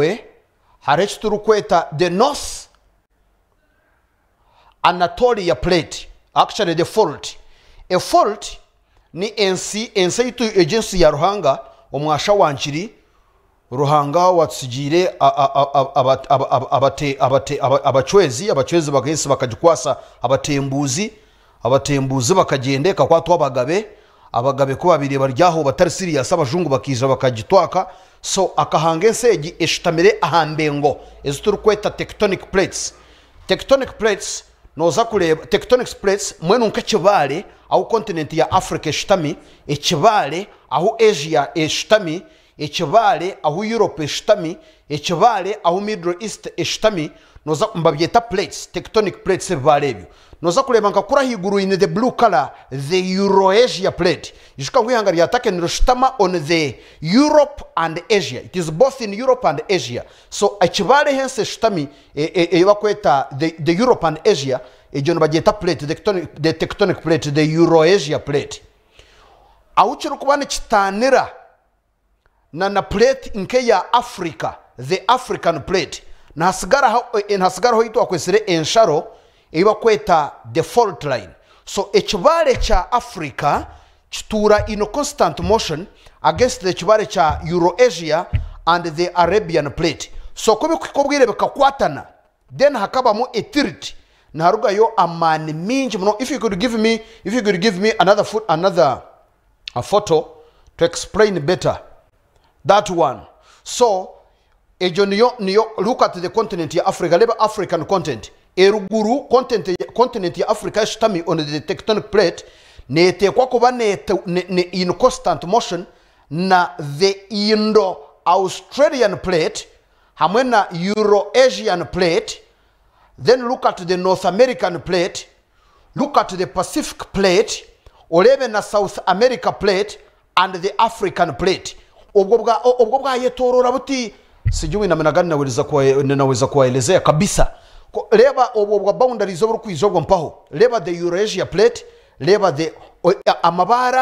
Yaawe hariho eki turikweta the North Anatolia plate, actually the fault. A fault ni ensi, ensi ei tu, egi ensi ya Ruhanga, omwasha wa nkiri, Ruhanga owatusigiire abacwezi, abacwezi ensi bakagikwasa abatembuuzi, abatembuuzi bakagyenda ekakwatwa abagabe, abagabe ku babaire bari aho batari serious abajungu bakaija bakagitwaka, so akahanga ensi egi eshutamire aha mbengo ezi turikweta tectonic plates. Tectonic plates Nooza kureeba tectonics plates mbwenu nk'ekibaare ahu continent ya Africa eshutami, ekibaare ahu Asia eshutami, ekibaare ahu Europe eshutami, ekibaare ahu Middle East eshutami, nooza nibabyeta plates, tectonic plates ebibaare ebyo. Nooza kureeba nka kuri ahaiguru in the blue colour the Eurasia plate. Ijuka ngu eihanga rya Turkey nirishutama on the Europe and Asia, it is both in Europe and Asia. So ekibaare ahu ensi eshutami ei barikweta the Europe and Asia, egyo nibagyeta plate, the tectonic plate, the Eurasia plate. Ahu kirikuba nikitaanira na na plate nk'eya Africa, the African plate, nihasigaraho ei twakwetsire ensharo ei barikweta the fault line. So ekibaare kya Africa kituura in constant motion against the kibaare kya Eurasia and the Arabian plate. So ku bikuhika obwire bikakwatana then hakabamu a tilt niharugayo amaani mingi muno. If you could give me, if you could give me another, another a photo to explain better that one. So egyo niyo niyo look at the continent ya Africa, reeba African continent eruguru continent continent ya Africa eshutami on the tectonic plate neeteekwa kuba neete ne, ne in constant motion na the Indo Australian plate hamwe na Euro Asian plate then look at the North American plate look at the Pacific plate oreebe na South America plate and the African plate obwo bwa obwo bwayetoroora buti sijui namna gani naweza kuwa ninaweza kuwaelezea kabisa Ko- reeba obwo bwa boundaries oburikwija obwo mpaho reeba the Eurasia plate reeba the o- amabaare